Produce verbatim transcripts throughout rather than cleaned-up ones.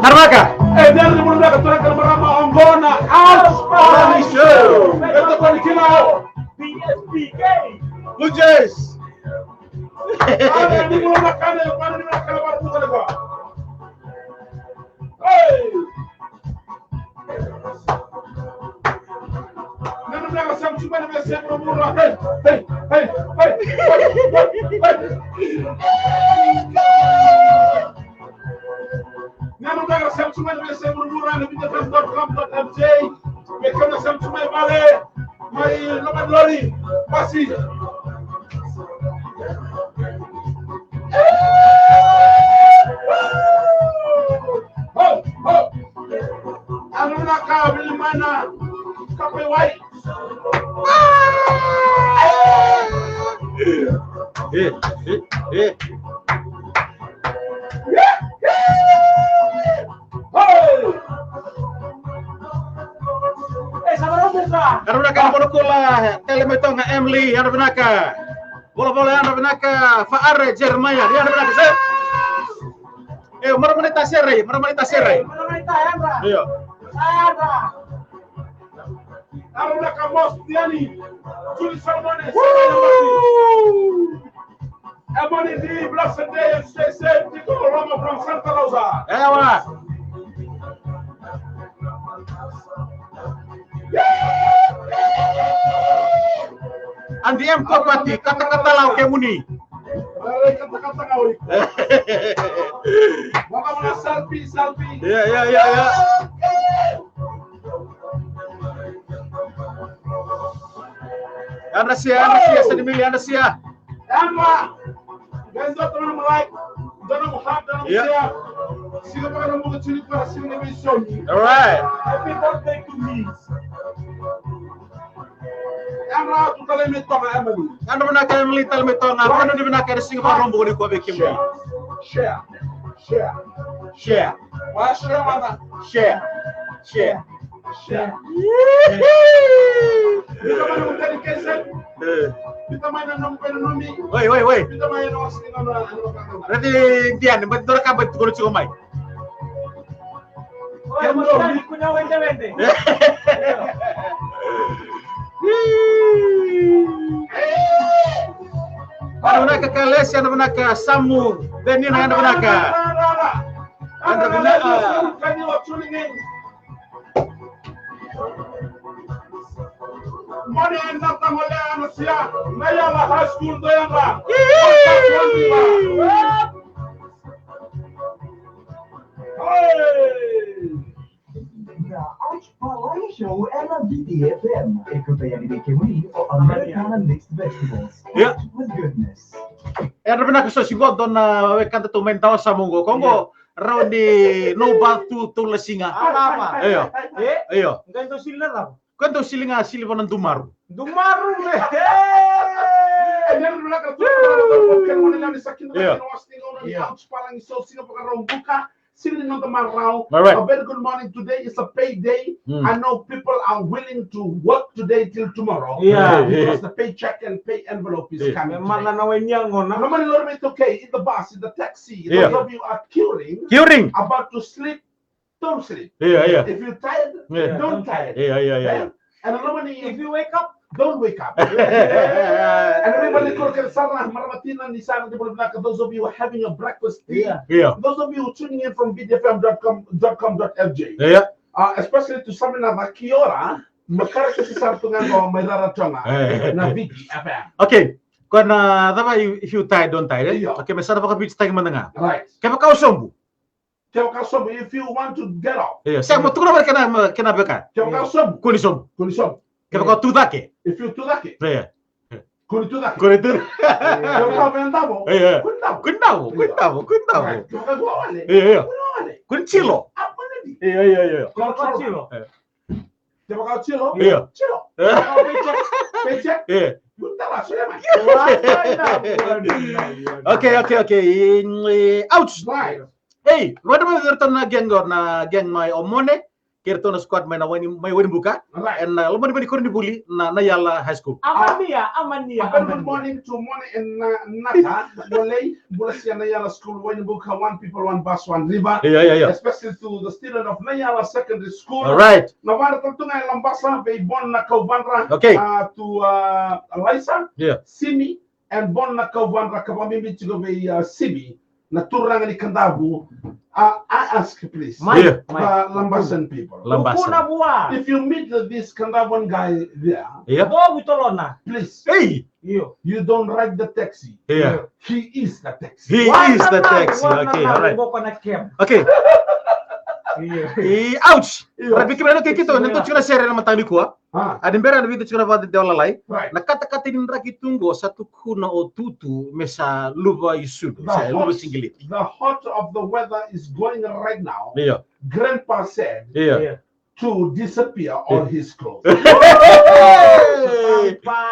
Haraka. E, dela ni bula beka, turaga kei na marama, oqo na Outspelungu Show. E tokoni kina o B S B K. Blue Jays. Ane ni bula beka, ane ni bula beka, ane ni bula beka. Hey. Nanu daga sam suma na mese bula bula. Hey, hey, hey, hey. Nanu daga sam suma na mese bula bula na bita dot com dot M J. Vei kemuni na sema tu mai vale, mai loma ni lori, basi. Ho, ho. Anu na ka vili mai na kapa i wai. E, e, e. Hey! Yadra vinaka na Monokula, Tale Mai Toga, Emily, yadra vinaka. Volavola, yadra vinaka, Faare Jeremaia, yadra vinaka. E, marama ni Taserai, marama ni Taserai. Io. Yadra vinaka Mos Diani, Juli Salomone, Woo! Emoni, di blessed day and stay safe. Tiko Roma from Santa Rosa. Ewa. Adi M Kopati, katakata lau kemuni. Rare katakata kau. Maka maka salpi, salpi. Ia, ia, ia, ia. Yadra sia, yadra sia, sa ni mili, yadra sia. Yadra. Guys, dua na nomu like, dua na nomu heart, dua na nomu share. Siga Vakaraubuka twenty-four, siga ni veisoni. All right. Happy birthday to me. Yadra, tu Tale Mai Toga, Emily. Yadra vinaka Emily, Tale Mai Toga. Vakanuinui vinaka ena Siga Vakaraubuka nikua vei kemuni. Share. Share. Share. Share. Share. Share. Share. Oi, oi, oi. Raici Diane, baleta ni dua na ka baleta ni tukuna tiko mai. Yadra vinaka Kalesi, yadra vinaka Samu, Benina, yadra vinaka. Yadra vinaka. Mone ena tamale ana sia, na yala high school do yanga. Hey! Na Ouch Palai Show ena V T F M. E kauta yani vei kemuni o Americana mixed vegetables. Yeah. With goodness. Yadra vinaka, so sigo dua na wekada tu mai Dawa Samogo. Kongo, yeah, rawa ni no ba tu tu la siga. Ama, ama. Io. E? Io. Ngai do sili na rau. Ko dau sili ga, sili vana dumaru. Dumaru, me. Hey! Io. Io. Siga ni noda marau. All right. A very good morning. Today is a pay day. Mm. I know people are willing to work today till tomorrow. Yeah. Hey, hey, because the paycheck and pay envelope is coming today. Me mala na wai ni yaqona. Loma ni lori, it's okay. In the bus, in the taxi, yeah, those of you are queuing, queuing, about to sleep, don't sleep. Yeah, yeah. If you're tired, yeah, don't tired. Yeah, yeah, yeah, yeah. And loma ni, if you wake up, don't wake up. And everybody, koro kere sara na marama tina ni sa na tiko vinaka. Those of you having your breakfast tea. Yeah. Yeah. Those of you tuning in from V T F M dot com, dot com dot F J. Yeah. Uh, especially to Samina, kia ora. Makara ke si sara tu ga qo mai Rarotonga. Eh. Na V T F M. Okay. Ko na cava, if you tired, don't tired, eh? Io. Okay, me sa na vakavititaki mada ga. Right. Kevaka o sobu. Kevaka o sobu, if you want to get up. Io, sa mo tukuna mai kena, kena veka. Kevaka o sobu. Kua ni sobu. Kua ni sobu. Kevaka o tucake. If you tucake. Io. Kua ni tucake. Kua ni tu. Kevaka o via davo. Io. Kua ni davo. Kua ni davo, kua ni davo, kua ni davo. Right. Kevaka o wale. Io, io. Kua ni wale. Kua ni tilo. A, kua ni di. Io, io, io. Kevaka o tilo. Io. Kevaka o tilo. Io. Tilo. Kevaka o paycheck. Paycheck. Io. Kua ni tala, solia mai. Okay, okay, okay. In, eh, ouch. Right. Ei, vata mai vei iratou na gang qo, na gang mai Omone. Kei ratou na squad mai na Waini, mai Wainibuka. Right. Ena, uh, loma ni vuli ni Koronivuli, na, Naiala High School. Amania, amania, amania. A very good morning to Mone and, uh, Naka. Lolei, bula sia Naiala School, Wainibuka, one people, one bus, one river. Yeah, yeah, yeah. Especially to the student of Naiala Secondary School. All right. Na vara tale tu ga e Labasa, vei Bon na Kauvadra. Okay. Uh, to, uh, Eliza. Yeah. Simi, and Bon na Kauvadra, ka vakabibi tiko vei, uh, Simi, na turaga ni Kadavu. Uh, I ask, please. Mai, yeah. Mai. Uh, Labasan people. Labasan. Tukuna vua. If you meet this Kadavuan guy there, yeah, Bobu Tolona, please. Hey! Io. You don't ride the taxi. Yeah. He is the taxi. He is the taxi. Okay, all right. Wana na, wana na, okay. Io. E, ouch. Io. Right, vei kemuni na, okay, keitou, na, tou tiko na sere ena mataka nikua. Ah. A ni bera na vica tiko na vakadewa lalai. Right. Na katakata ni draki tu qo sa tukuna o Tutu me sa luva i sudu, sa luva i sigileti. The hot of the weather is going right now. Io. Grandpa said, io, to disappear all his clothes. Hey!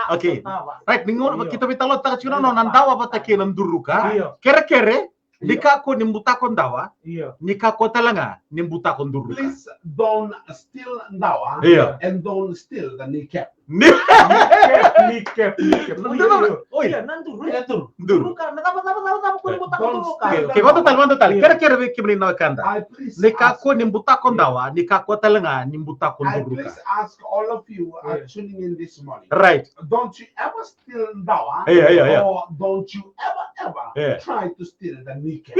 Okay. Right, ni gauna, io, keitou veitalanoataka tiko na nona dawa vata kei na duruka. Io. Kerekere, ni kakua ni butako dawa, io, ni kakua tale ga ni butako duruka. Please don't steal dawa, io, and don't steal the kneecap. Ni- Kneecap, kneecap, kneecap. Oi, oi, oi. Io, na duru. Io, duru. Duru. Duruka, na cava, cava, cava, cava, kua ni butako duruka. Okay, okay, vakatatalo, vakatatalo. Io. Kerekere vei kemuni na wekada. I please ask. Ni kakua ni butako dawa, ni kakua tale ga ni butako duruka. I please ask all of you, uh, tuning in this morning. Right. Don't you ever steal dawa, io, io, io, or don't you ever, ever, io, try to steal the kneecap.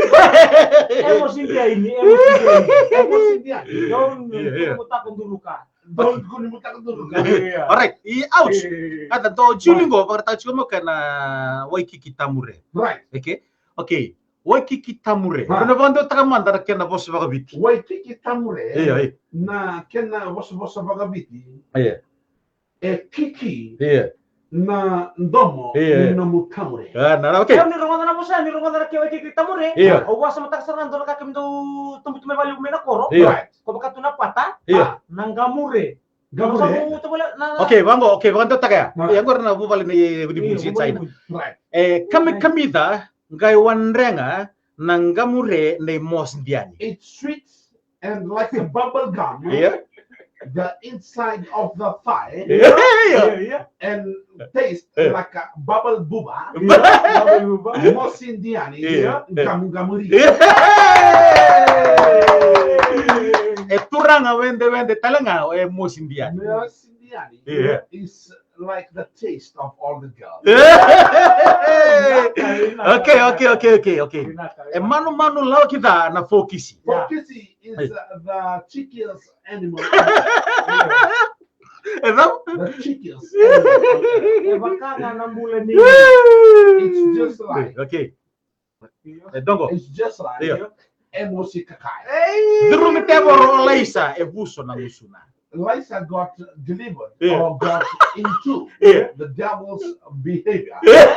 Emo sidia ini, emo sidia ini. Emo sidia ini. Don't, io, io, butako duruka. Don't kua ni butako duruka. Io. All right, e, ouch. Io. Kata to Juli qo, vakatatalo tiko mo kena Waikiki Tamure. Right. Okay. Okay. Waikiki Tamure. Ha. Ena vakadewataka mada na kena vosa vakaviti. Waikiki Tamure. Io, io. Na kena vosavosa vakaviti. Io. E kiki, io, na domo, io, ni nomu tamure. Ah, na, na, okay. Io, ni rogoca na vosa, ni rogoca na kena Waikiki Tamure. Io. Au vakasamataka sara ga dua na ka kemudou tubutubu mai vakalevu mai na koro. Io. Right. Ko vaka tu na pata. Io. Ah, na qamure. Qamure. Qamure, na, na. Okay, vaqo, okay, vakadewataka ya. Na. Io, qori na vuvale ni, ni, io, Vujia, vuvale China. Right. E kamikamica, qai wadrega na qamure nei Mosi Diani. It's sweet and like a bubble gum, yeah, the inside of the thigh, yeah, yeah, and taste, yeah, like a bubble buba, yeah, bubble buba. Mosi Diani, yeah, yeah, gamu gamu ri. Yeah. E turaga wede wede tale ga e Mosi Diani. Mosi Diani, yeah, is like the taste of all the girls. Okay, okay, okay, okay, okay. E manumanu lawaki ca na fokisi. Fokisi is, uh, the cheekiest animal. E cava? The cheekiest animal. E vaka ga na bula ni. It's just like. Okay. E dogo. It's just like, yeah, e mosi kakai. Curumi tevoro o Laisa e vuso na gusuna. Laisa got delivered, yeah, or got into, yeah, the devil's behavior. Yeah.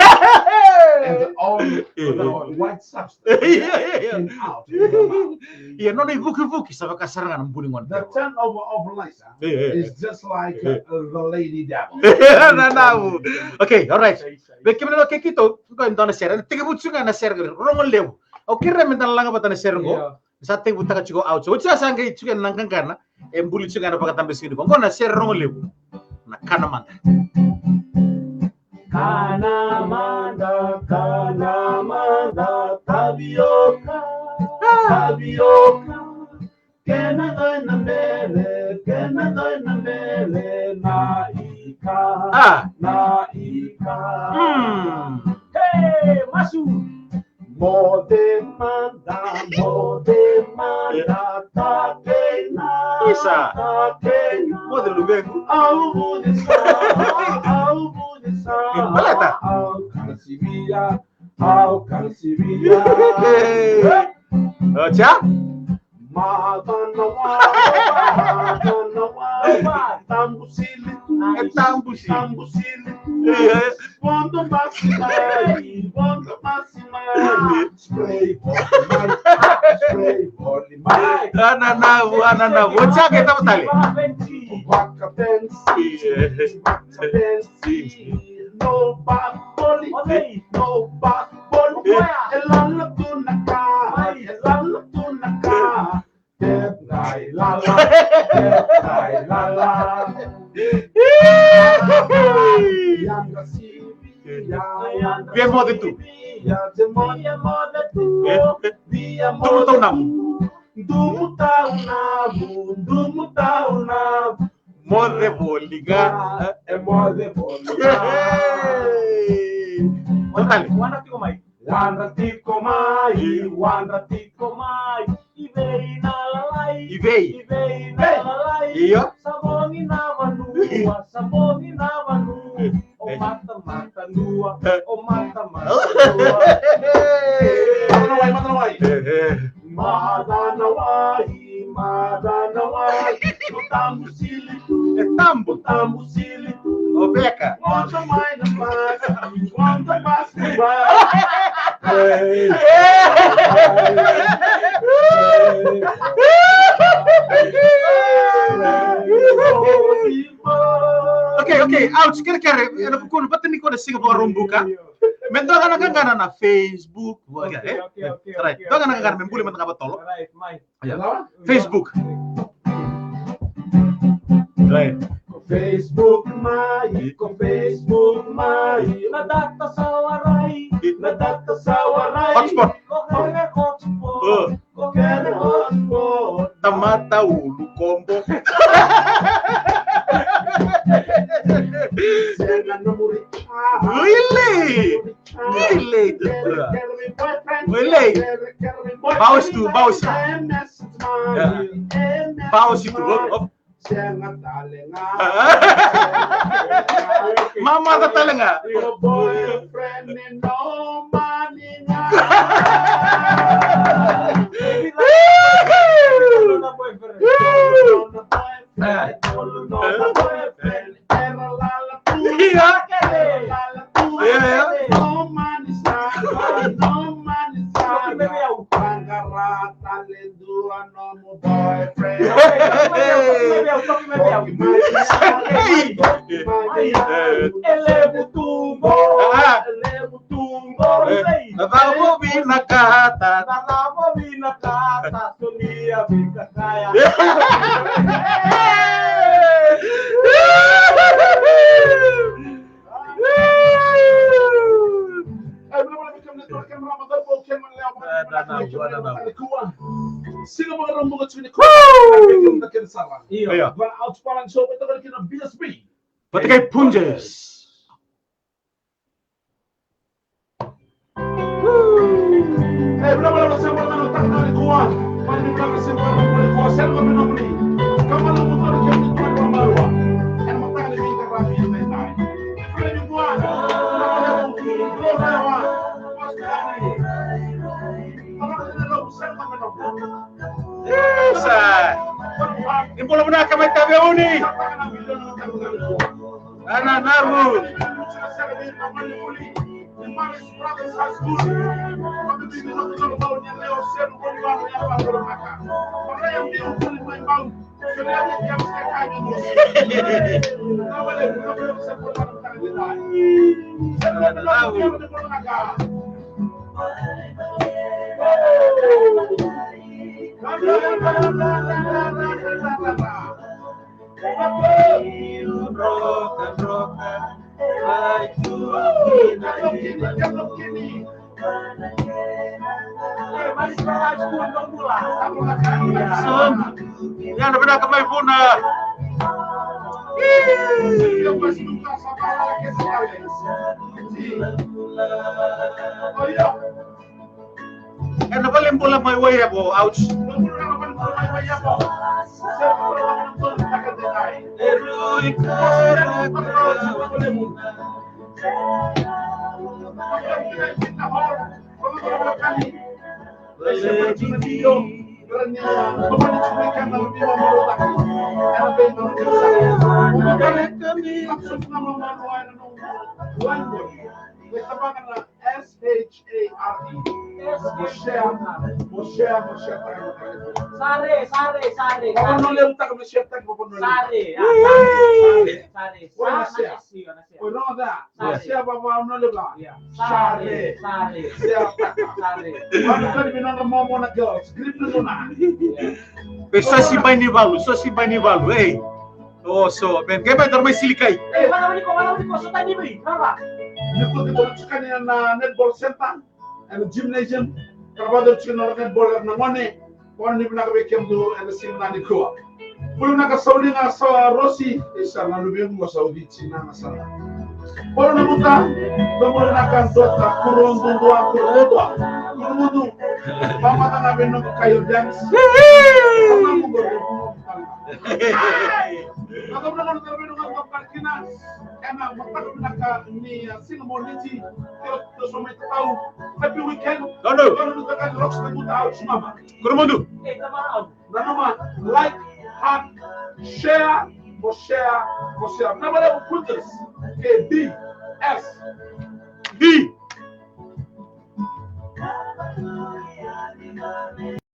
And all, yeah, the white substance, yeah, yeah, yeah, came out in her mouth. Ia, nona ivukivuki sa vaka sara ga na buni gone. The turnover of Laisa, yeah, yeah, is just like, yeah, uh, the lady devil. Na, na. Okay, all right. Vei kemuni na, okay, keitou, qo e dua na sere, na tekivu tiko ga na sere, rogo levu. Au kerea meda laga vata na sere qo. Io. Sa tekivutaka tiko au. So, oti sa sa qai tiko na qaqana, e buli tiko ga na vakatabesini qo. Qo na sere rogo levu. Na kana mada. Kana mada, kana mada, tavioka, ah, tavioka. Kena doi na bele, kena doi na bele, na ika, ah, na ika. Mm. Hey, masu. Moce mada, moce mada, takeina, isa, takeina. Moce luvequ. Au vucesa, au vucesa. Baleta. Au kasivia, au kasivia. Hey. Ocha. Maca na wa, maca na wa, tabu sili tu, e tabu sili, tabu sili tu. Io. Vodo masi mai, vodo masi mai. Spray voli mai, spray voli mai. Ananavu, ananavu. Ocha ke tau tale. Vaka pensi, vaka pensi. No back volley, no back volley. E lala tu na ka, e lala tu na ka. Ai lala, ai lala. Yanga sivia, yanga Via moce tu. Sivia, via moce tu. E, e. Via Dumu moce tau namu. Tu. Dumu tau namu, dumu tau namu. Moce voli ga. E moce voli ga. Hey. Wadra tiko mai. Wadra tiko mai, wadra tiko mai. I vei na lalai? I vei? I vei na lalai? Io. Sa bogi na vanua, sa bogi na vanua. O mata mata nua, o mata mata nua. Mata na wai, mata na wai. E, e. Mata na wai, mata na wai. O tabu sili tu. E tabu. O tabu sili tu. O veka. Mata mai na mata, mata mai na mata. Okay, okay, ouch, kerekere, ena vukuna, vata ni ko na siga Vakaraubuka. Me dua ga na qaqana na Facebook, okay, okay, okay, right. Dua ga na qaqana me buli mada ga vatolo. Right, mai. Io. Facebook. Right. Facebook mai, ko Facebook mai. Na data sa warai, na data sa warai. Hotspot. Ko kere hotspot. Uh. Ko kere hotspot. Tamata Ulukobo. Sega na muri. Really? Really? Really? Bows tu, bows. Yeah. Bows tu. Sega tale ga. Mamaca tale ga. Your boyfriend ni nomani ga. Boyfriend. Boyfriend. Era lala tu. Ia. Era lala tu. Ia, ia. Nomani sa. Nomani sa. Toki mai vei au. Vaqara tale dua nomu boyfriend. Toki mai vei au, toki mai vei au, toki mai vei au. Ei. Ei. E levu tu qo. Ah. E levu tu qo. Eh. Ei. Na cava o vinakata? Na cava o vinakata? Solia veikakaya. Siga Vakaraubuka tiko nikua. Io. Io. Vata kei Punjas. Isa. Ni bula vinaka mai Taveuni. Ana navu. Yadra vinaka mai Vuna. Ena valenibula mai Wairevo, ouch. S H A R E. Mo share, mo share, mo share. Sare, sare, sare. Vavonoleu taka me share taka, vavonoleu. Sare, ah, sare, sare, sare. Oi, na share. Oi, na share. Oi, na share. Sare. Share, vavonoleu. Yeah. Sare, sare. Share taka. Sare. Vavonoleu, vinaka mo, mo na girls. Group na nona. Yeah. E sasi bai ni valu, sasi bai ni valu, ei. O so, man, ke bai tara mai silikai. Ni ko tiko tiko na netball center, ena gymnasium, tara vata tiko na netball na gone. Kona ni vinaka vei kemudou ena siga nikua. Bula vinaka Sauliga sa Rosi, isa na luvequ mo Saudi China na sara. Bula na muta, bula vinaka dota, kuro dudua, kuro dudua. Kuro mudu, mama tana vei noqu kaio dance. Ana mudu revu. Ana mudu revu. Ena mataka vinaka ni siga Moniti, io, io so mai tatau. Happy weekend. Kano. Kano ni taka ni rocks na guta au sumama. Koromodu. Nanuma, like, heart, share, mo share, mo share. Na vale o Quintus, ke D S. D.